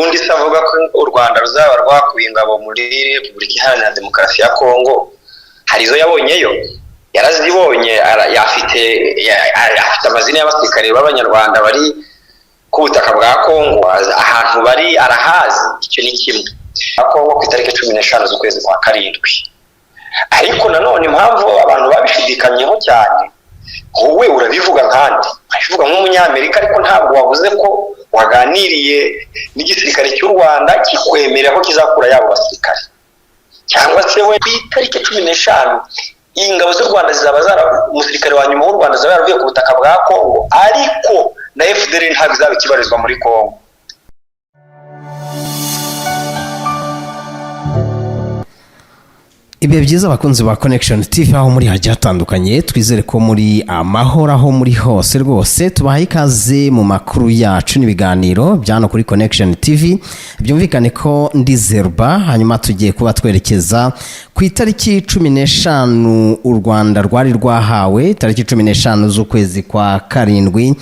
Ubundi se avuga ko u Rwanda ruzaba rwakuye ingabo muri Repubulika Iharanira Demokarasi ya Kongo, hari izo yabonyeyo? Yarazibonye? Afite amazina y'abasirikare b'Abanyarwanda bari ku butaka bwa Kongo, ahantu bari arahazi. Icyo ni kimwe. Kongo ku itariki 15 z'ukwezi kwa karindwi. Ariko nanone impamvu abantu babishidikanyeho cyane, wowe urabivuga nkandi, urabivuga nk'Umunyamerika, ariko ntabwo wavuze ko waganiriye n'igisirikare cy'u Rwanda kikwemerera ko kizakura yabo basirikare, cyangwa se we ku itariki 15 ingabo z'u Rwanda zizaba zara umusirikare wa nyuma w'u Rwanda azaba yaravuye ku butaka bwa Kongo, ariko na FDLR ntabwo izaba ikibarizwa muri Kongo. Ibihe byiza, abakunzi ba Connection TV aho muri hagiye hatandukanye. Twizere ko muri amahoro aho muri hose. Rwose tubahaye ikaze mu makuru yacu n'ibiganiro bya hano kuri Connection TV. Byumvikane ko ndi Zerba. Hanyuma tugiye kuba twerekeza ku itariki 15 u Rwanda rwari rwahawe, itariki 15 z'ukwezi kwa karindwi,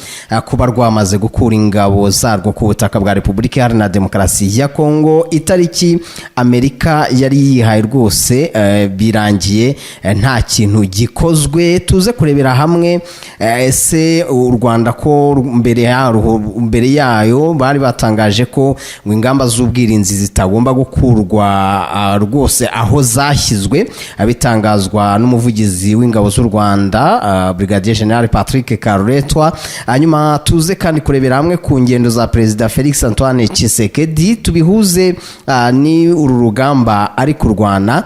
kuba rwamaze gukura ingabo zarwo ku butaka bwa Repubulika Iharanira Demokarasi ya Kongo. Itariki Amerika yari yihaye rwose birangiye nta kintu gikozwe. Tuze kurebera hamwe ese u Rwanda ko mbere yayo bari batangaje ko ngo ingamba z'ubwirinzi zitagomba gukurwa rwose aho zashyizwe, bitangazwa n'umuvugizi w'ingabo z'u Rwanda, Brigadier General Patrick Karuretwa. Hanyuma tuze kandi kurebera hamwe ku ngendo za Perezida Felix Antoine Tshisekedi, tubihuze ni uru rugamba ari kurwana.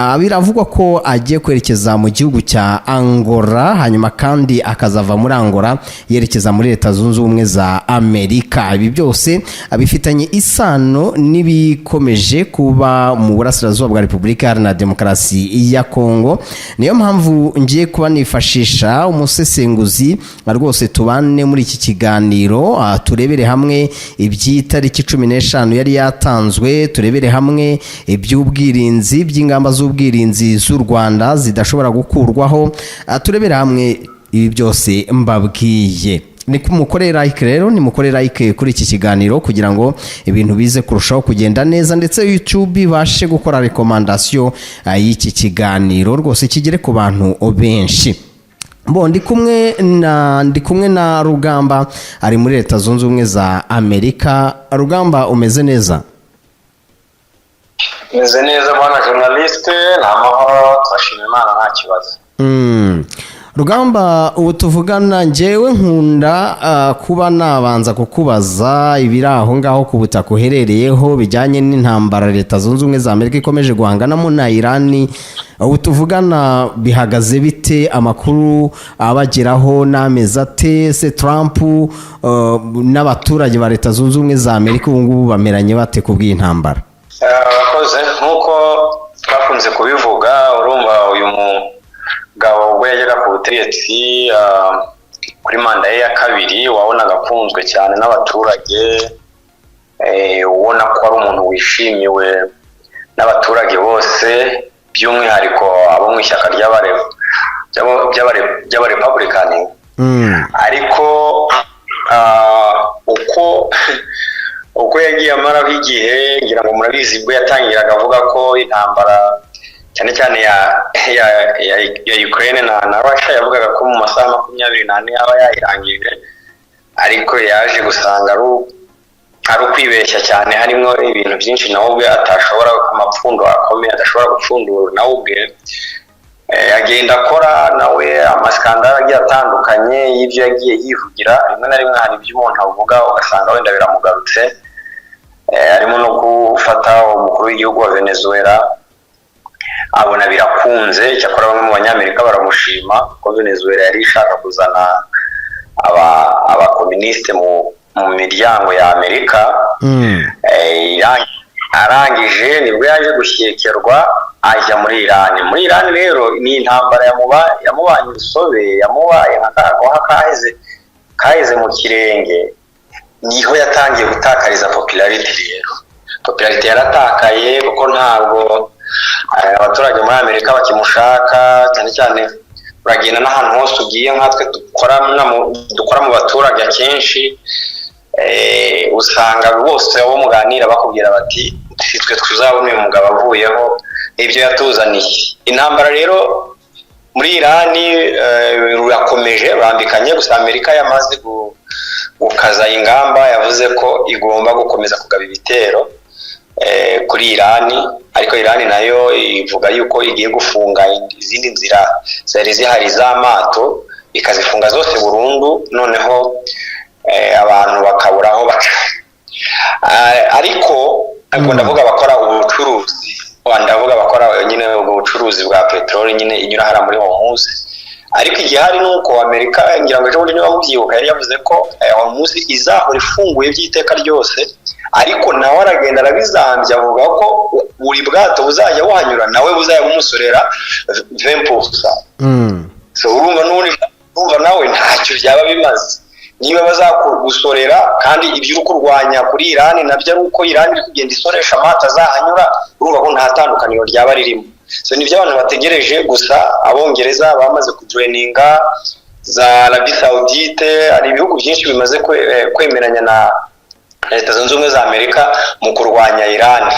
Biravugwa ko agiye kwerekeza mu gihugu cya Angola, hanyuma kandi akazava muri Angola yerekeza muri Leta Zunze Ubumwe za Amerika. Ibi byose bifitanye isano n'ibikomeje kuba mu burasirazuba bwa Repubulika Iharanira Demokarasi ya Kongo. Niyo mpamvu ngiye kuba nifashisha umusesenguzi rwose tubane muri iki kiganiro, turebere hamwe iby'itariki 15 yari yatanzwe, turebere hamwe iby'ubwirinzi, by'ingamba z'ubwirinzi z'u Rwanda zidashobora gukurwaho, turebere hamwe ibi byose mbabwiye. Ni mukore like rero, ni mukore like kuri iki kiganiro kugira ngo ibintu bize kurushaho kugenda neza, ndetse YouTube ibashe gukora recommandation y'iki kiganiro, rwose kigere ku bantu benshi. Bo ndi kumwe na Rugamba, ari muri Leta Zunze Ubumwe za Amerika. Rugamba, umeze neza? Meze neza, bwana journaliste, ni amahoro, turashima Imana, nta kibazo. Rugamba, ubu tuvugana njyewe nkunda kuba nabanza kukubaza ibiri aho ngaho ku butaka uherereyeho bijyanye n'intambara Leta Zunze Ubumwe za Amerika ikomeje guhanganamo na Irani. Ubu tuvugana bihagaze bite? Amakuru abageraho n'amezi ate se? Trump n'abaturage ba Leta Zunze Ubumwe za Amerika ubu ngubu bameranye bate ku bw'iyi ntambara? Abakoze nk'uko twakunze kubivuga, urumva uyu mugabo ubwo yagera ku butegetsi kuri manda ye ya kabiri, wabonaga akunzwe cyane n'abaturage, ubona ko ari umuntu wishimiwe n'abaturage bose, by'umwihariko abo mu ishyaka ry'Abarepublikani. Ariko uko yagiye amaraho igihe, ngira ngo murabizi, ubwo yatangiraga avuga ko intambara cyane cyane ya Ukraine na Russia, yavugaga ko mu masaha 24 yaba yayirangije, ariko yaje gusanga ari ukwibeshya cyane, harimo ibintu byinshi nawe ubwe atashobora, amapfundo akomeye adashobora gupfundura nawe ubwe. Agenda akora nawe amaskandari agiye atandukanye y'ibyo yagiye yivugira. Rimwe na rimwe hari ibyo umuntu avuga ugasanga wenda biramugarutse. Harimo no gufata umukuru w'igihugu wa Venezuela, abona birakunze. Cyakora bamwe mu Banyamerika baramushima ko Venezuela yari ishaka kuzana abakominisite mu miryango ya Amerika. Arangije nibwo yaje gushyekerwa ajya muri Irani. Muri Irani rero ni intambara yamubanye urusobe, yamubaye nka kagoha kaheze mu kirenge. Niho yatangiye gutakariza popularity. Rero popularity yaratakaye kuko ntabwo abaturage muri Amerika bakimushaka. Cyane cyane uragenda n'ahantu hose ugiye, nkatwe dukora mu baturage akenshi. Usanga bose abo muganira bakubwira bati: "Si twe tuzabona uyu mugabo avuyeho ibyo yatuzaniye." Intambara rero muri Irani rurakomeje, rurambikanye. Gusa Amerika yamaze gukaza ingamba, yavuze ko igomba gukomeza kugaba ibitero kuri Irani, ariko Irani nayo ivuga yuko igiye gufunga izindi nzira zari zihari z'amato, ikazifunga zose burundu, noneho abantu bakabura aho baca. Ariko ubwo ndavuga abakora ubucuruzi, ndavuga abakora nyine ubwo bucuruzi bwa peteroli nyine inyura hariya muri Hormuz. Ariko igihari ni uko Amerika, ngira ngo ejo bundi niba mubyibuka, yari yavuze ko Hormuz izahora ifunguye by'iteka ryose, ariko nawe aragenda arabizambya, avuga ko buri bwato buzajya buhanyura nawe buzajya bumusorera 20%. So urumva n'ubundi, urumva nawe ntacyo byaba bimaze niba bazagusorera, kandi ibyo uri kurwanya kuri Irani nabyo ari uko Irani iri kugenda isoresha amato azahanyura. Urumva ko nta tandukaniro ryaba ririmo. So nibyo abantu bategereje. Gusa Abongereza bamaze kujoininga, za Arabie Saoudite, hari ibihugu byinshi bimaze kwemeranya na Leta Zunze Ubumwe za Amerika mu kurwanya Irani.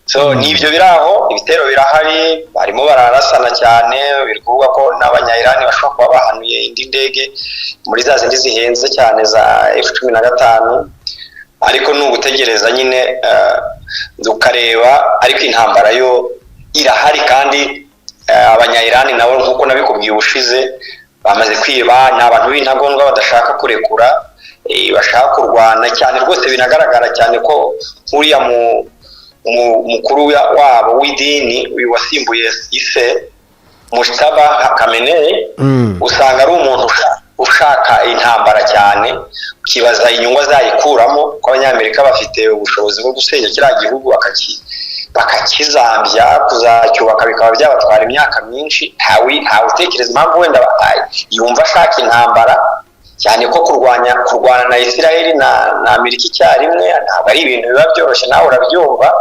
So nibyo biri aho, ibitero birahari, barimo bararasana cyane. Biri kuvuga ko n'Abanya-Irani bashobora kuba bahanuye indi ndege muri za zindi zihenze cyane za F-15, ariko ni ugutegereza nyine tukareba. Ariko intambara yo irahari, kandi Abanya-Irani nabo, nk'uko nabikubwiye ubushize, bamaze kwiba, ni abantu b'intagondwa badashaka kurekura, bashaka kurwana cyane rwose. Binagaragara cyane ko nk'uriya mukuru wabo w'idini, uyu wasimbuye ise Mojtaba Khamenei, usanga ari umuntu ushaka intambara cyane, ukibaza inyungu azayikuramo, ko Abanyamerika bafite ubushobozi bwo gusenya kiriya gihugu bakakizambya, kuzacyubaka bikaba byabatwara imyaka myinshi. Ntawe utekereza impamvu wenda yumva ashaka intambara cyane, ko kurwanya, kurwana na Israel na Amerika icyarimwe ntabwo ari ibintu biba byoroshye, nawe urabyumva.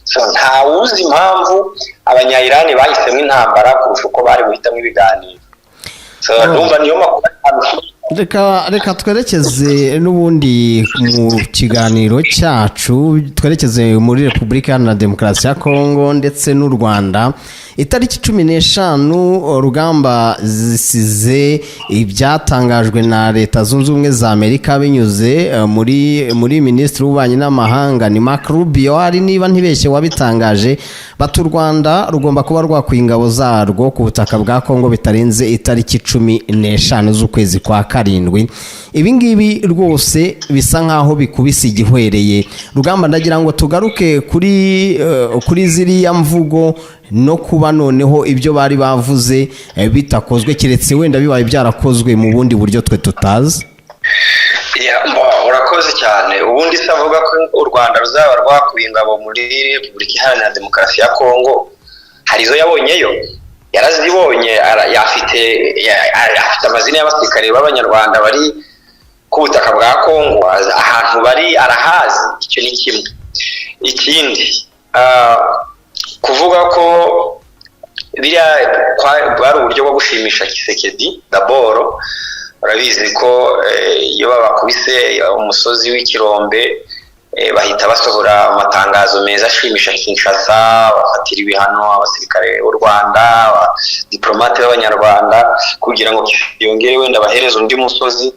So ntawuzi impamvu Abanyayirani bahisemo intambara kurusha uko bari guhitamo ibiganiro. So ndumva niyo makuru. Reka twerekeze n'ubundi mu kiganiro cyacu, twerekeze muri Repubulika Iharanira Demokarasi ya Kongo ndetse n'u Rwanda. Itariki 15, Rugamba, zisize ibyatangajwe na Leta Zunze Ubumwe za Amerika binyuze muri Minisitiri w'Ububanyi n'Amahanga, ni Marco Rubio hari niba ntibeshye wabitangaje, bati u Rwanda rugomba kuba rwakuye ingabo zarwo ku butaka bwa Kongo bitarenze itariki 15 z'ukwezi kwa karindwi. Ibi ngibi rwose bisa nkaho bikubise igihwereye. Rugamba, ndagira ngo tugaruke kuri ziriya mvugo no kuba noneho ibyo bari bavuze bitakozwe, keretse wenda bibaye byarakozwe mu bundi buryo twe tutazi. Urakoze cyane. Ubundi se avuga ko u Rwanda ruzaba rwakuye ingabo muri Repubulika Iharanira Demokarasi ya Kongo, hari izo yabonyeyo? Yarazibonye? Afite amazina y'abasirikare b'Abanyarwanda bari ku butaka bwa Kongo? Ahantu bari arahazi? Icyo ni kimwe. Ikindi, kuvuga ko biriya bwari uburyo bwo gushimisha Tshisekedi d'abord. Urabizi ko iyo babakubise umusozi w'ikirombe, bahita basohora amatangazo meza ashimisha Kinshasa, bafatira ibihano abasirikare b'u Rwanda, abadiplomate b'Abanyarwanda, kugira ngo yongere wenda bahereze undi musozi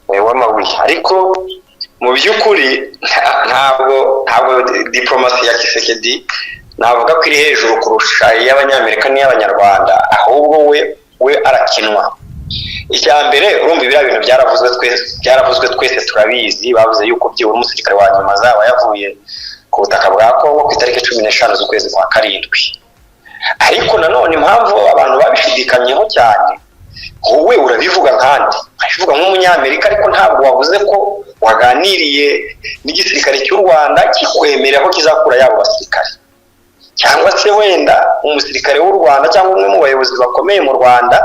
w'amabuye. Ariko mu by'ukuri ntabwo diplomasi ya Tshisekedi navuga ko iri hejuru kurusha iy'Abanyamerika n'iy'Abanyarwanda, ahubwo we arakinwa. Icya mbere, urumva ibiriya bintu byaravuzwe twese, byaravuzwe twese turabizi. Bavuze yuko byibura umusirikare wa nyuma azaba yavuye ku butaka bwa Kongo ku itariki 15 z'ukwezi kwa karindwi. Ariko nanone impamvu abantu babishidikanyeho cyane, wowe urabivuga nkandi, urabivuga nk'Umunyamerika, ariko ntabwo wavuze ko waganiriye n'igisirikare cy'u Rwanda kikwemerera ko kizakura yabo basirikare, cyangwa se wenda umusirikare w'u Rwanda cyangwa umwe mu bayobozi bakomeye mu Rwanda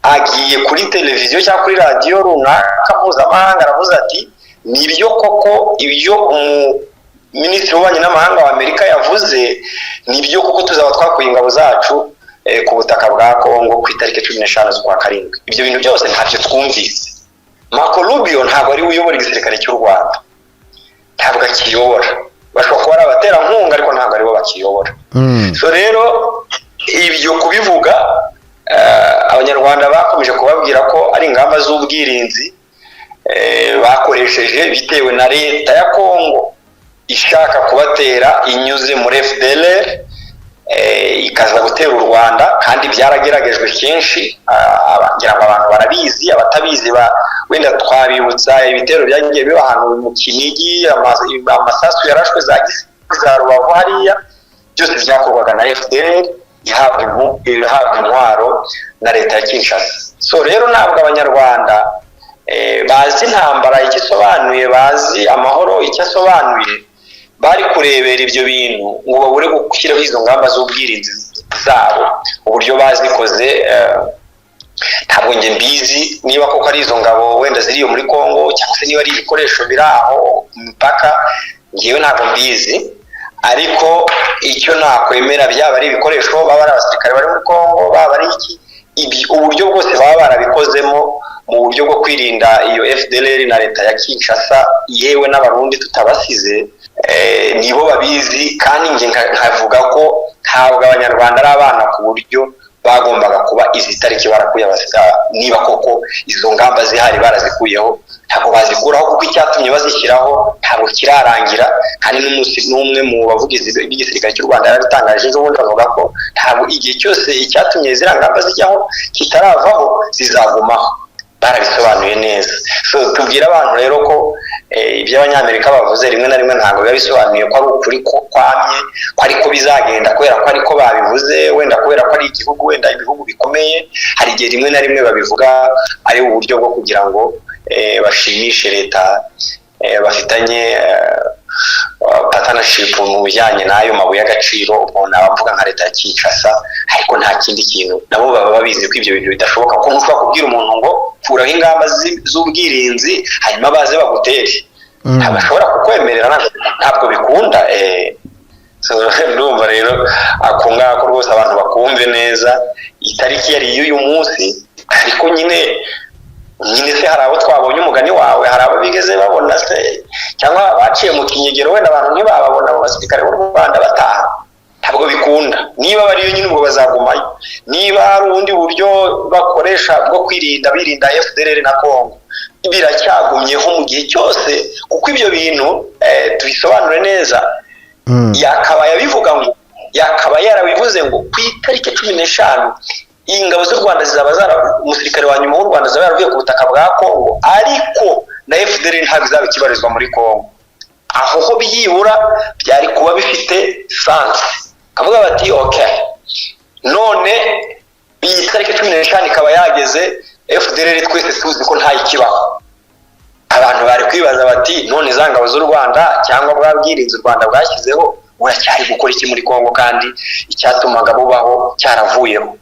agiye kuri televiziyo cyangwa kuri radiyo runaka mpuzamahanga, aravuze ati: "Nibyo koko, ibyo Minisitiri w'Ububanyi n'Amahanga wa Amerika yavuze nibyo koko, tuzaba twakuye ingabo zacu ku butaka bwa Kongo ku itariki 15 z'ukwa karindwi." Ibyo bintu byose ntabyo twumvise. Marco Rubio ntabwo ari we uyobora igisirikare cy'u Rwanda. Ntabwo akiyobora. Bashobora kuba ari abaterankunga, ariko ntabwo aribo bakiyobora. So rero ibyo kubivuga, Abanyarwanda bakomeje kubabwira ko ari ingamba z'ubwirinzi bakoresheje bitewe na leta ya Kongo ishaka kubatera inyuze muri FDLR, ikaza gutera u Rwanda. Kandi byarageragejwe kenshi, ngira ngo abantu barabizi, abatabizi wenda twabibutsa ibitero byagiye biba ahantu mu Kinigi, amasasu yarashwe za za Rubavu hariya, byose byakorwaga na FDLR ihabwa intwaro na leta ya Kinshasa. So rero ntabwo Abanyarwanda bazi intambara icyo isobanuye, bazi amahoro icyo asobanuye, bari kurebera ibyo bintu ngo babure gushyiraho izo ngamba z'ubwirinzi zabo. Uburyo bazikoze, ntabwo njye mbizi niba koko ari izo ngabo wenda ziri iyo muri Congo, cyangwa se niba ari ibikoresho biri aho ku mipaka, ngewe ntabwo mbizi. Ariko icyo nakwemera, byaba ari ibikoresho, baba ari abasirikare bari muri Congo, baba ari iki, uburyo bwose baba barabikozemo mu buryo bwo kwirinda iyo FDLR na leta ya Kinshasa, yewe n'Abarundi tutabasize, nibo babizi. Kandi njye nkavuga ko ntabwo Abanyarwanda ari abana ku buryo bagombaga kuba izi tariki barakuye, niba koko izo ngamba zihari barazikuyeho. Ntabwo bazikuraho, kuko icyatumye bazishyiraho ntabwo kirarangira. Kandi n'umunsi n'umwe mu bavugizi b'igisirikare cy'u Rwanda yarabitangaje ejo bundi, avuga ko ntabwo igihe cyose icyatumye ziriya ngamba zijyaho kitaravaho, zizagumaho. Barabisobanuye neza. So tubwire abantu rero ko ibyo Abanyamerika bavuze rimwe na rimwe ntabwo biba bisobanuye ko ari ukuri ko kwamye, ko ariko bizagenda kubera ko ariko babivuze, wenda kubera ko ari igihugu, wenda ibihugu bikomeye. Hari igihe rimwe na rimwe babivuga ari uburyo bwo kugira ngo bashimishe leta bafitanye partnership mu bijyanye n'ayo mabuye y'agaciro. Umuntu abavuga nka leta ya Kinshasa, ariko nta kindi kintu. Nabo baba babizi ko ibyo bintu bidashoboka, ko ntushobora kubwira umuntu ngo kuraho ingamba z'ubwirinzi hanyuma baze bagutere. Ntabwo ashobora kukwemerera, ntabwo bikunda. Ndumva rero ako ngako rwose abantu bakumve neza. Itariki yari iy'uyu munsi, ariko nyine se hari abo twabonye, umugani wawe, hari abo bigeze babona se, cyangwa baciye mu kinyegero, wenda abantu ntibababona abo basirikare b'u Rwanda bataha? Ntabwo bikunda. Niba bariyo nyine, ubwo bazagumayo. Niba hari ubundi buryo bakoresha bwo kwirinda, birinda FDLR na Congo, biracyagumyeho mu gihe cyose, kuko ibyo bintu, tubisobanure neza, yakabaye abivuga ngo, yakabaye yarabivuze ngo ku itariki 15 ingabo z'u Rwanda zizaba zara, umusirikare wa nyuma w'u Rwanda azaba yaravuye ku butaka bwa Congo, ariko na FDLR ntabwo izaba ikibarizwa muri Congo. Aho ho byibura byari kuba bifite sens, kavuga bati: "Ok, none iyi tariki 15 ikaba yageze, FDLR twese tuzi ko ntayikibaho." Abantu bari kwibaza bati: "None za ngabo z'u Rwanda cyangwa bwa bwirinzi u Rwanda bwashyizeho buracyari gukora iki muri Congo, kandi icyatumaga bubaho cyaravuyeho?"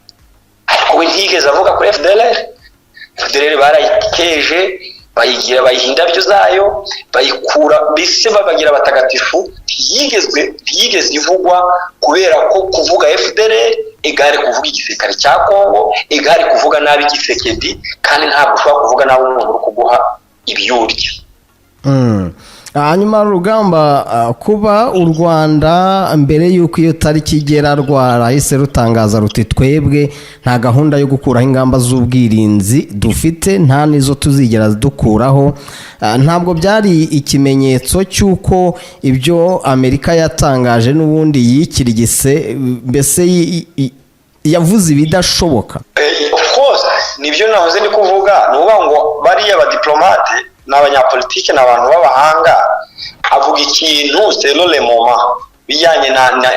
Ariko we ntiyigeze avuga kuri FDLR. FDLR barayikeje, bayigira, bayiha indabyo zayo, bayikura mbese babagira abatagatifu. Ntiyigeze ivugwa, kubera ko kuvuga FDLR égale kuvuga igisirikare cya Congo, égale kuvuga nabi Tshisekedi, kandi ntabwo ushobora kuvuga nabi umuntu uri kuguha ibyo urya. Hanyuma Rugamba, kuba u Rwanda mbere y'uko iyo tariki igera rwarahise rutangaza ruti: "Twebwe nta gahunda yo gukuraho ingamba z'ubwirinzi dufite, nta n'izo tuzigera dukuraho," ntabwo byari ikimenyetso cy'uko ibyo Amerika yatangaje n'ubundi yikirigise, mbese yavuze ibidashoboka? Of course, nibyo nahoze ndi kuvuga. Ni ukuvuga ngo bariya badiplomate ni abanyapolitike, ni abantu b'abahanga. Avuga ikintu selon le moment, bijyanye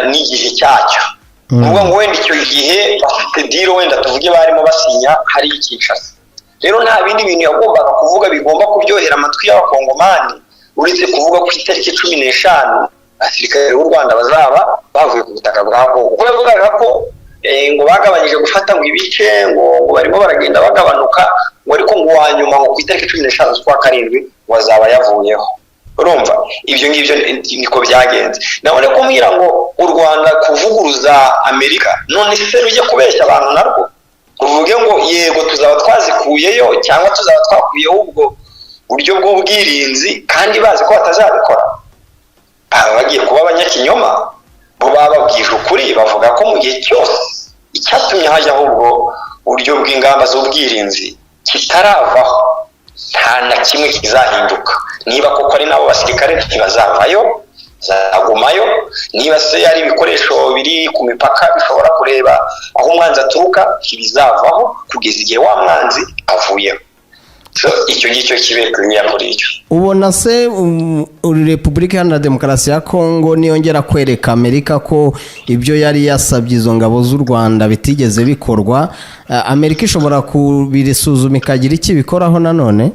n'igihe cyacyo. Ni ukuvuga ngo wenda icyo gihe bafite deal, wenda tuvuge barimo basinya hari i Kinshasa. Rero nta bindi bintu yagombaga kuvuga bigomba kuryohera amatwi y'Abakongomani uretse kuvuga ku itariki 15 abasirikare b'u Rwanda bazaba bavuye ku butaka bwa Kongo, kuko yavugaga ko ngo bagabanyije gufata ngo ibice, ngo barimo baragenda bagabanuka, ngo ariko ngo uwa nyuma ngo ku itariki 15 z'ukwa karindwi ngo azaba yavuyeho. Urumva ibyo ngibyo niko byagenze. Nabone kumbwira ngo u Rwanda kuvuguruza Amerika, none se rujye kubeshya abantu narwo ruvuge ngo yego tuzaba twazikuyeyo, cyangwa tuzaba twakuyeho ubwo buryo bw'ubwirinzi, kandi bazi ko batazabikora? Baba bagiye kuba abanyakinyoma. Bo bababwije ukuri, bavuga ko mu gihe cyose icyatumye hajyaho ubwo buryo bw'ingamba z'ubwirinzi kitaravaho, nta na kimwe kizahinduka. Niba koko ari nabo basirikare, ntibazavayo, bazagumayo. Niba se ari ibikoresho biri ku mipaka bishobora kureba aho umwanzi aturuka, ntibizavaho kugeza igihe wa mwanzi avuyeho. So, icyo ngicyo kibe clear muri icyo. Ubona se Repubulika Iharanira Demokarasi ya Kongo niyongera kwereka Amerika ko ibyo yari yasabye izo ngabo z'u Rwanda bitigeze bikorwa, Amerika ishobora kubirisuzuma ikagira icyo ibikoraho nanone?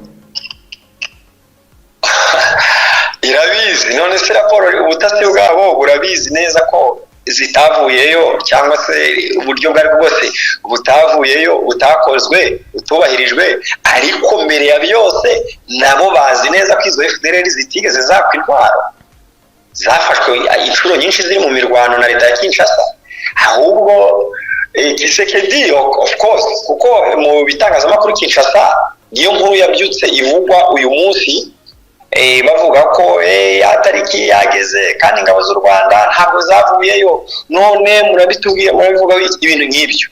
Irabizi. None se raporo, ubutasi bwabo burabizi neza ko zitavuyeyo, cyangwa se uburyo ubwo aribwo bwose butavuyeyo, butakozwe, butubahirijwe. Ariko mbere ya byose nabo bazi neza ko izo FDLR zitigeze zakwa intwaro, zafashwe inshuro nyinshi ziri mu mirwano na leta ya Kinshasa. Ahubwo Tshisekedi, of course, kuko mu bitangazamakuru Kinshasa niyo nkuru yabyutse ivugwa uyu munsi, bavuga ko ya tariki yageze kandi ingabo z'u Rwanda ntabwo zavuyeyo, none murabitubwiye, murabivuga ibintu nk'ibyo.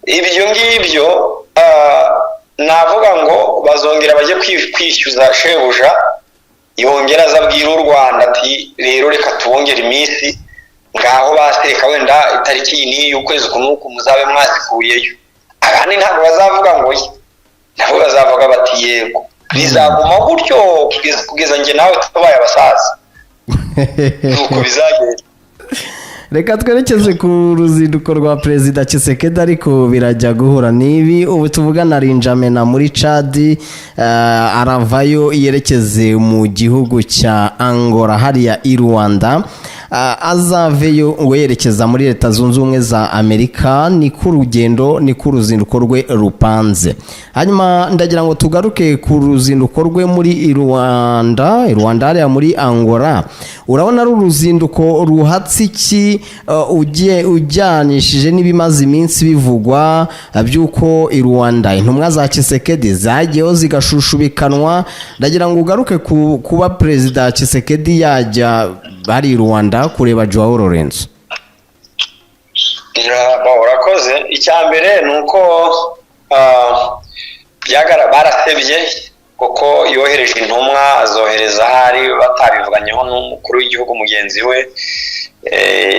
Ibyo ngibyo navuga ngo bazongera bajye kwishyuza shebuja, yongera aza abwira u Rwanda ati: "Rero reka tubongere iminsi, ngaho baseka wenda itariki iyi n'iyi, ukwezi uku n'uku, muzabe mwazikuyeyo." Abandi ntabwo bazavuga ngo ye, nabo bazavuga bati yego. Bizaguma gutyo kugeza njye nawe tubaye abasaza, nuko bizagenda. Reka twerekeze ku ruzinduko rwa Perezida Tshisekedi, ariko birajya guhura n'ibi. Ubu tuvugana ari N'Djamena muri Cadi, aravayo yerekeze mu gihugu cya Angola, hariya i Rwanda. Azaveyo ngo yerekeza muri Leta Zunze Ubumwe za Amerika. Ni ku rugendo, ni ku ruzinduko rwe rupanze. Hanyuma ndagira ngo tugaruke ku ruzinduko rwe muri Rwanda, i Rwanda hariya muri Angola. Urabona ari uruzinduko ruhatse iki, ugiye ujyanishije n'ibimaze iminsi bivugwa by'uko i Rwanda intumwa za Tshisekedi zagiyeho zigashushubikanwa? Ndagira ngo ugaruke ku kuba Perezida Tshisekedi yajya hari i Rwanda kureba Joao Lorenzo. Urakoze. Icya mbere ni uko barasebye, kuko yohereje intumwa, azohereza ahari batabivuganyeho n'umukuru w'igihugu mugenzi we.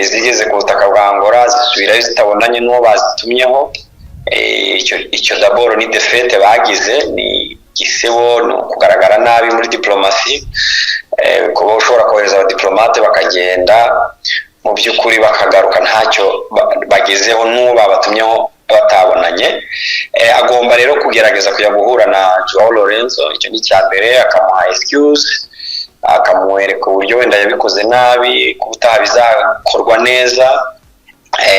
Zigeze ku butaka bwa Angola zisubirayo zitabonanye n'uwo bazitumyeho. Icyo d'abord ni défaite bagize, ni igisebo, ni ukugaragara nabi muri diplomasi, kuba ushobora kohereza abadiplomate bakagenda, mu by'ukuri bakagaruka ntacyo bagezeho n'uwo babatumyeho batabonanye. Agomba rero kugerageza kujya guhura na Joao Lorenzo, icyo ni icya mbere, akamuha excuse, akamwereka uburyo wenda yabikoze nabi, ko ubutaha bizakorwa neza.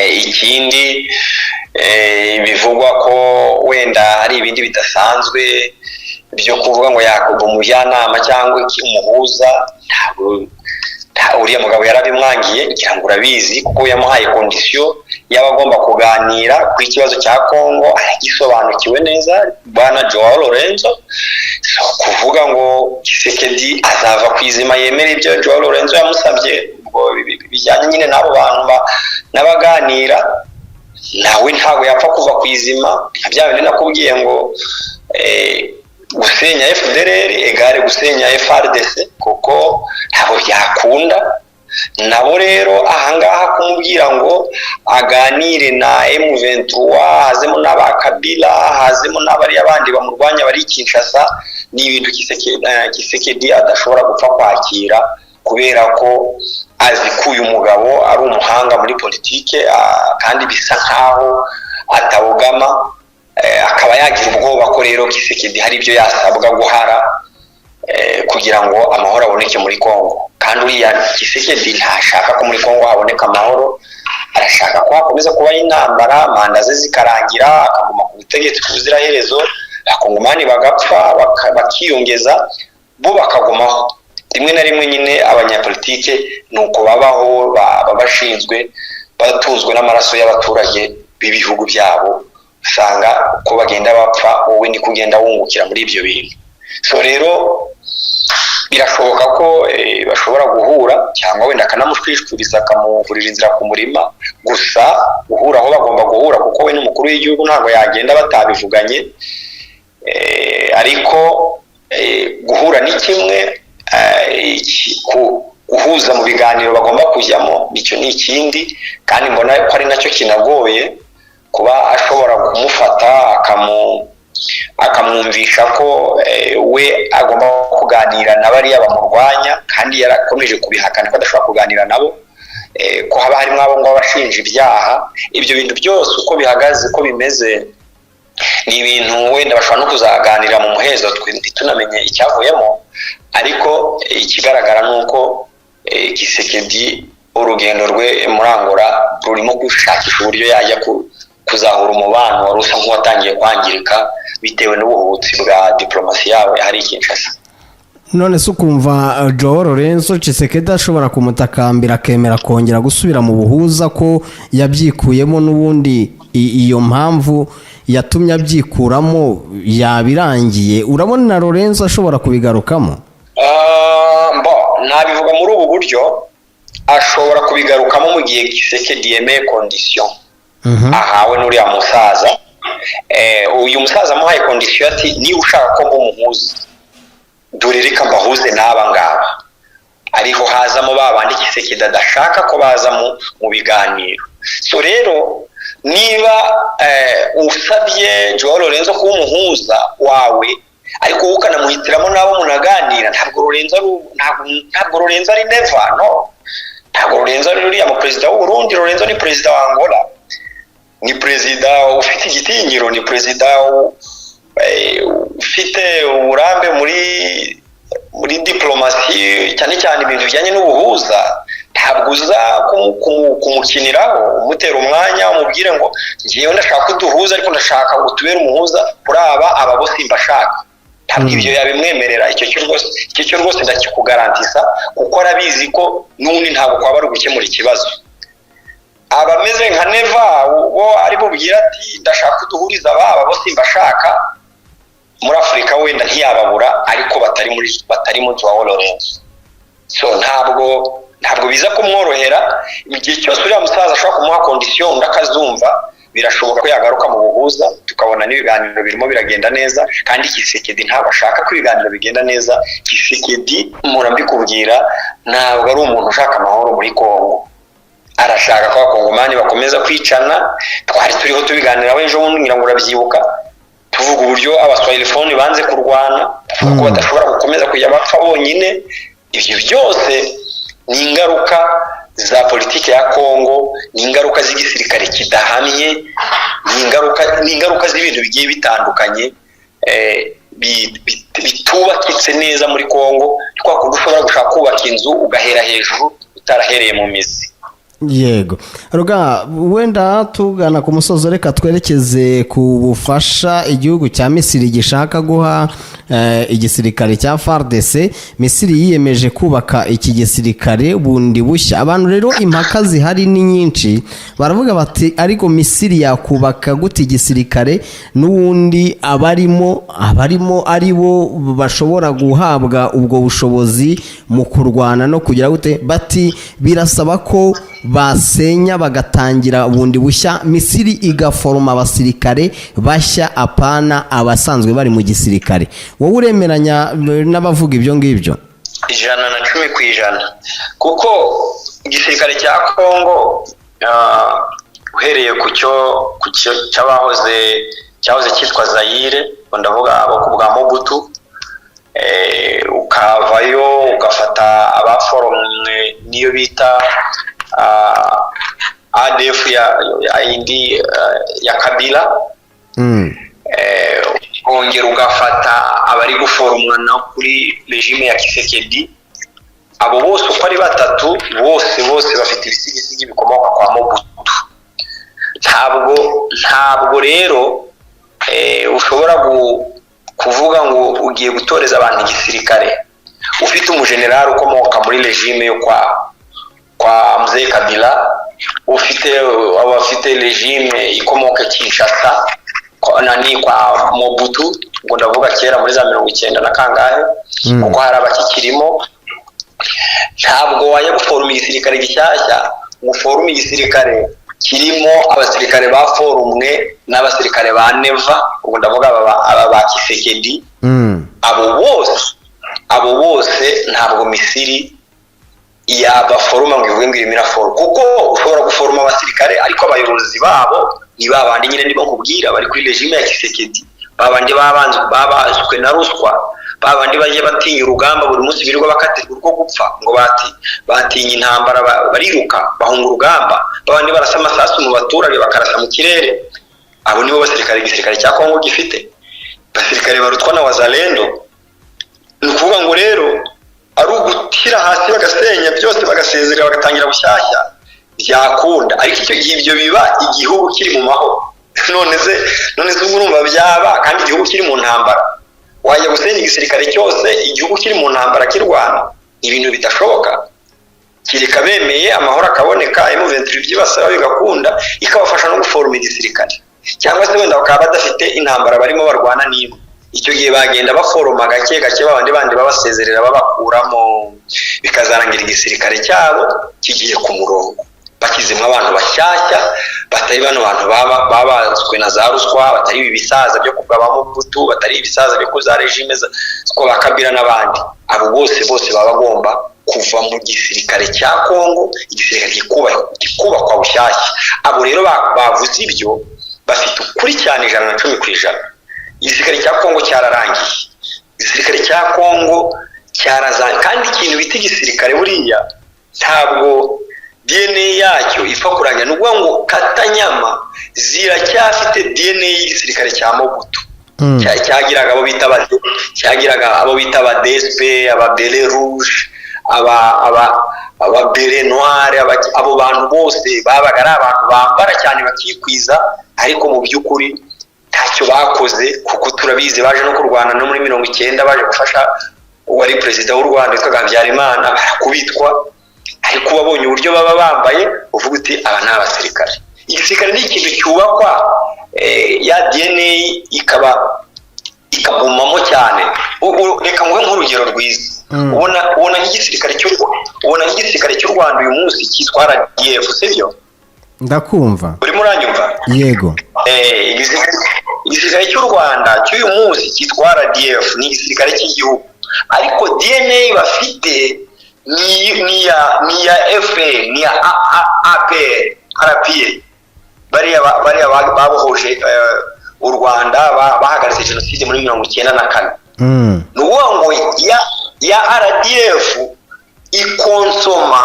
Ikindi, bivugwa ko wenda hari ibindi bidasanzwe byo kuvuga ngo yakorwa umujyanama cyangwa umuhuza, ntabwo uriya mugabo yarabimwangiye, ngira ngo urabizi, kuko yamuhaye condition yaba agomba kuganira kuri ikibazo cya Kongo aragisobanukiwe neza, bwana Joao Lorenzo. So, kuvuga ngo Tshisekedi azava ku izima yemera ibyo Joao Lorenzo yamusabye, ubwo bijyanye nyine n'abo bantu n'abaganira nawe, ntabwo yapfa kuva ku izima. Nka bya bindi nakubwiye ngo gusenya FDLR égale gusenya FARDC, kuko ntabwo byakunda. Nabo rero ahangaha kumubwira ngo aganire na M23, hazemo n'aba Kabila, hazemo n'abariya bandi bamurwanya bari i Kinshasa, ni ibintu Tshisekedi adashobora gupfa kwakira, kubera ko azi ko uyu mugabo ari umuhanga muri politike, kandi bisa nkaho atabogama. Akaba yagira ubwoba ko rero Tshisekedi hari ibyo yasabwa guhara kugira ngo amahoro aboneke muri Kongo. Kandi uriya Tshisekedi ntashaka ko muri Kongo haboneka amahoro, arashaka ko hakomeza kubaho intambara, manda ze zikarangira, akaguma ku butegetsi ku buziraherezo, abakongomani bagapfa, bakiyongeza, bo bakagumaho. Rimwe na rimwe nyine abanyapolitike ni uko babaho, baba bashinzwe, batunzwe n'amaraso y'abaturage b'ibihugu byabo. Usanga uko bagenda bapfa, wowe niko ugenda wungukira muri ibyo bintu. So rero Birashoboka ko bashobora guhura, cyangwa wenda akanamushwishuriza, akamugurira inzira ku murima. Gusa guhura aho bagomba guhura, kuko we n'umukuru w'igihugu ntabwo yagenda batabivuganye. Ariko guhura ni kimwe, guhuza mu biganiro bagomba kujyamo nicyo ni ikindi, kandi mbona ko ari nacyo kinagoye, kuba ashobora kumufata akamwumvisha ko we agomba kuganira na bariya bamurwanya, kandi yarakomeje kubihakana ko adashobora kuganira nabo, ko haba harimo abo ngabo bashinja ibyaha. Ibyo bintu byose uko bihagaze, uko bimeze, ni ibintu wenda bashobora no kuzaganira mu muhezo, twe ntitunamenye icyavuyemo. Ariko ikigaragara ni uko Tshisekedi urugendo rwe muri Angola rurimo gushakisha uburyo yajya kuzahura umubano wari usa nk'uwatangiye kwangirika bitewe n'ubuhubutsi bwa diplomasi yabo hari i Kinshasa. None se ukumva Joao Lorenzo Tshisekedi ashobora kumutakambira akemera kongera gusubira mu buhuza, ko yabyikuyemo n'ubundi? Iyo mpamvu yatumye abyikuramo yabirangiye. Urabona na Lorenzo ashobora kubigarukamo? Ah, mbo nabivuga muri ubu buryo: ashobora kubigarukamo mu gihe Tshisekedi yemeye condition ahawe n'uriya musaza. Uyu musaza amuhaye condition ati: "Niba ushaka ko mba umuhuza, dore reka mbahuze n'aba ngaba." Ariho hazamo ba bandi Tshisekedi adashaka ko baza mu biganiro. So rero niba usabye Joao Lorenzo kuba umuhuza wawe, ariko wowe ukanamuhitiramo n'abo munaganira, ntabwo Lorenzo ari ntabwo Lorenzo ari Neva, no ntabwo Lorenzo ari uriya mu perezida w'u Burundi. Lorenzo ni perezida wa Angola, ni perezida ufite igitinyiro, ni perezida ufite uburambe muri diplomasi, cyane cyane ibintu bijyanye n'ubuhuza. Ntabwo uza kumukiniraho, umutera umwanya, umubwire ngo: "Ngewe ndashaka ko duhuza, ariko ndashaka ngo tubere umuhuza kuri aba bo simbashaka." Ntabwo ibyo yabimwemerera. Icyo cyo rwose ndakikugarantisa, kuko arabizi ko n'ubundi ntabwo kwaba ari ugukemura ikibazo. Abameze nka Neva bo ari bubwira ati: "Ndashaka ko duhuriza aba bo simbashaka," muri Afurika wenda ntiyababura, ariko batari muri Joao Lorenzo. So ntabwo biza kumworohera. Igihe cyose uriya musaza ashobora kumuha condition undi akazumva, birashoboka ko yagaruka mu buhuza, tukabona n'ibiganiro birimo biragenda neza. Kandi Tshisekedi ntabwo ashaka ko ibiganiro bigenda neza. Tshisekedi, mpora mbikubwira, ntabwo ari umuntu ushaka amahoro muri Kongo. Arashaka ko Abakongomani bakomeza kwicana. Twari turiho tubiganiraho ejo bundi, ngira ngo urabyibuka, tuvuga uburyo Abaswahilifoni banze kurwana, bavuga ko badashobora gukomeza kujya bapfa bonyine. Ibyo byose ni ingaruka za politiki ya Kongo, ni ingaruka z'igisirikare kidahamye, ni ingaruka z'ibintu bigiye bitandukanye bitubakitse neza muri Kongo. Ni kwa kundi ushobora gushaka kubaka inzu ugahera hejuru utarahereye mu mizi. Yego ruga, wenda tugana ku musozo, reka twerekeze ku bufasha igihugu cya Misiri gishaka guha igisirikare cya FARDC. Misiri yiyemeje kubaka iki gisirikare bundi bushya. Abantu rero impaka zihari ni nyinshi, baravuga bati: "Ariko Misiri yakubaka gute igisirikare n'ubundi abarimo ari bo bashobora guhabwa ubwo bushobozi mu kurwana no kugira gute?" Bati: "Birasaba ko basenya bagatangira bundi bushya, Misiri igaforoma abasirikare bashya, apana abasanzwe bari mu gisirikare." Wowe uremeranya n'abavuga ibyo ngibyo? 110%, kuko igisirikare cya Kongo, uhereye ku cyo cyabahoze cyahoze cyitwa Zayire, ubwo ndavuga abo ku bwa Mobutu, ukavayo ugafata abaforomwe niyo bita ADF ya yindi ya Kabila, ukongera ugafata abari guforomwa na kuri régime ya Tshisekedi, abo bose uko ari batatu bose bafite ibisigisigi bikomoka kwa Mobutu. Ntabwo rero ushobora kuvuga ngo ugiye gutoreza abantu igisirikare ufite umujenerali ukomoka muri régime yo kwa Mzee Kabila, ufite abafite régime ikomoka Kinshasa nani kwa Mobutu. Ubwo ndavuga kera muri za 90 na kangahe, kuko hari abakikirimo. Ntabwo wajya guforoma igisirikare gishyashya ngo uforume igisirikare kirimo abasirikare baforumwe n'abasirikare ba Neva. Ubwo ndavuga aba ba Tshisekedi. Abo bose ntabwo Misiri yabaforoma ngo ivuge ngo irimo iraforoma, kuko ushobora guforoma abasirikare, ariko abayobozi babo ni ba bandi nyine nibo nkubwira bari kuri régime ya Tshisekedi, ba bandi babazwe na ruswa, ba bandi bajya batinya urugamba, buri munsi birirwa bakatirwa urwo gupfa, ngo bati batinya intambara, bariruka bahunga urugamba, ba bandi barasa amasasu mu baturage, bakarasa mu kirere. Abo nibo basirikare igisirikare cya Kongo gifite, basirikare barutwa na Wazalendo. Ni ukuvuga ngo rero ari ugushyira hasi bagasenya byose, bagasezerera, bagatangira bushyashya, byakunda. Ariko icyo gihe ibyo biba igihugu kiri mu mahoro. None se ubwo urumva byaba kandi igihugu kiri mu ntambara? Wajya gusenya igisirikare cyose igihugu kiri mu ntambara kirwana? Ibintu bidashoboka, kereka bemeye amahoro akaboneka, M23 ibyibasaba bigakunda, ikabafasha no guforoma igisirikare, cyangwa se wenda bakaba badafite intambara barimo barwana n'imwe. Icyo gihe bagenda baforoma gake gake, babandi bandi babasezerera, babakuramo, bikazarangira igisirikare cyabo kigiye ku murongo, bashyizemo abantu bashyashya, batari bano bantu babazwe na za ruswa, batari ibi bisaza byo kugaba Mobutu, batari ibisaza byo kuza régime zo ba Kabila n'abandi. Abo bose bose baba bagomba kuva mu gisirikare cya Kongo, igisirikare kikubakwa bushyashya. Abo rero bavuze ibyo bafite ukuri cyane, 110%. Igisirikare cya Kongo cyararangiye, igisirikare cya Kongo cyarazanye. Kandi ikintu bita igisirikare buriya ntabwo DNA yacyo ipfa kurangira. Ni ukuvuga ngo katanyama ziracyafite DNA y'igisirikare cya Mobutu. Cyagiraga abo bita aba DSP, aba béret rouge, aba béret noir. Abo bantu bose babaga ari abantu bambara cyane bakikwiza, ariko mu by'ukuri ntacyo bakoze, kuko turabizi baje no kurwana no muri 90, baje gufasha uwari perezida w'u Rwanda witwaga Habyarimana, barakubitwa. Ariko ubabonye uburyo baba bambaye, uvuga uti: "Aba ni abasirikare." Igisirikare ni ikintu cyubakwa, ya DNA ikaba ikagumamo cyane. Reka nguhe nk'urugero rwiza. Ubona nk'igisirikare cy'u Rwanda uyu munsi cyitwa RDF, sibyo? Ndakumva. Urimo uranyumva? Yego. Igisirikare cy'u Rwanda cy'uyu munsi cyitwa RDF, ni igisirikare cy'igihugu, ariko DNA bafite ni ya FPR, ni ya APR, RPA, bariya babohoje u Rwanda, bahagaritse jenoside muri 94. Ni ukuvuga ngo ya RDF ikonsoma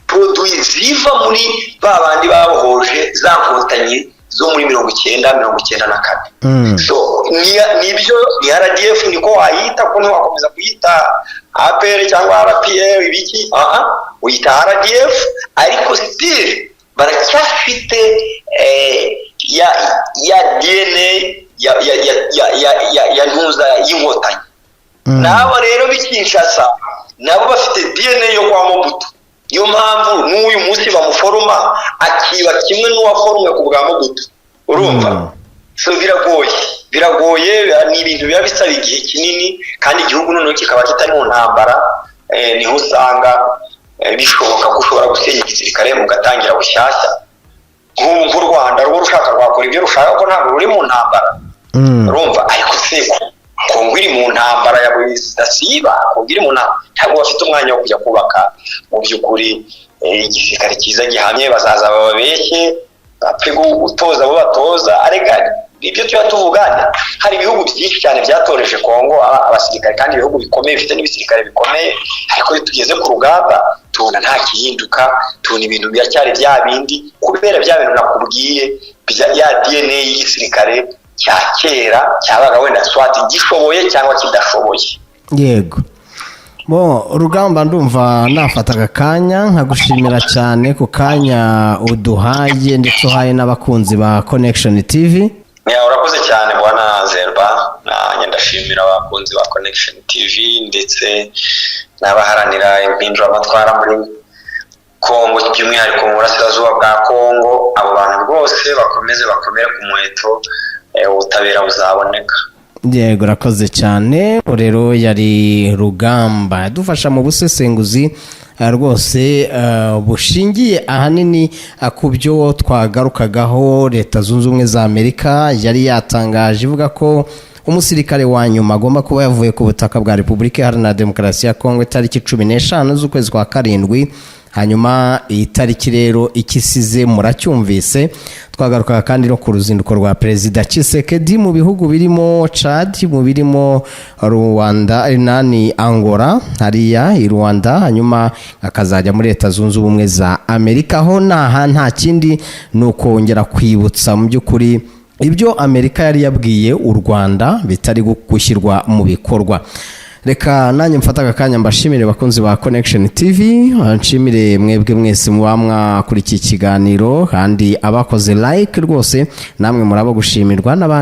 produits ziva muri ba bandi babohoje za nkotanyi zo muri 90, 94. So nibyo, ni RDF niko wayita, kuko ntiwakomeza kuyita APR cyangwa RPR ibiki. Aha uyita RDF, ariko still baracyafite ya DNA ya ntuza y'inkotanyi. N'abo rero b'i Kinshasa nabo bafite DNA yo kwa Mobutu. Niyo mpamvu n'uyu munsi bamuforoma akiba kimwe n'uwaforomwe ku bwa Mobutu, urumva? So biragoye, biragoye, ni ibintu biba bisaba igihe kinini, kandi igihugu noneho kikaba kitari mu ntambara, niho usanga bishoboka ko ushobora gusenya igisirikare mugatangira bushyashya. Nk'ubu nk'u Rwanda rwo rushaka rwakora ibyo rushaka, ko ntabwo ruri mu ntambara. Urumva? Ariko se Kongo iri mu ntambara ya buri zidasiba? Kongo iri mu ntambara, ntabwo bafite umwanya wo kujya kubaka mu by'ukuri igisirikare cyiza gihamye. Bazaza bababeshye, bapfe gutoza abo batoza. Arega ibyo tuba tuvuga, hari ibihugu byinshi cyane byatoreje Kongo abasirikare, kandi ibihugu bikomeye bifite n'ibisirikare bikomeye, ariko iyo tugeze ku rugamba tubona nta kihinduka, tubona ibintu biracyari bya bindi, kubera bya bintu nakubwiye ya DNA y'igisirikare cya kera cyabaga wenda soit gishoboye cyangwa kidashoboye. Yego. Bo Rugamba, ndumva nafata aka kanya nkagushimira cyane ku kanya uduhaye, ndetse uhaye n'abakunzi ba Connection TV. Ya, urakoze cyane bwana Zerba. Nanjye ndashimira abakunzi ba Connection TV ndetse n'abaharanira impinduramatwara muri Kongo, by'umwihariko mu burasirazuba bwa Kongo. Abo bantu rwose bakomeze bakomere ku muheto, ubutabera buzaboneka. Yego, urakoze cyane. Rero yari Rugamba yadufasha mu busesenguzi rwose bushingiye ahanini ku byo twagarukagaho. Leta Zunze Ubumwe za Amerika yari yatangaje ivuga ko umusirikare wa nyuma agomba kuba yavuye ku butaka bwa Repubulika Iharanira Demokarasi ya Kongo itariki 15 z'ukwezi kwa karindwi. Hanyuma iyi tariki rero ikisize muracyumvise. Twagarukaga kandi no ku ruzinduko rwa Perezida Tshisekedi mu bihugu birimo Chad, mu birimo Rwanda nani Angola, hariya i Rwanda, hanyuma akazajya muri Leta Zunze Ubumwe za Amerika. Aho naha nta kindi ni ukongera kwibutsa mu by'ukuri ibyo Amerika yari yabwiye u Rwanda bitari gushyirwa mu bikorwa. Reka nanjye mfate aka kanya mbashimire, bakunzi ba Connection TV, nshimire mwebwe mwese muba mwakurikiye ikiganiro, kandi abakoze like rwose namwe murabo gushimirwa n'abandi.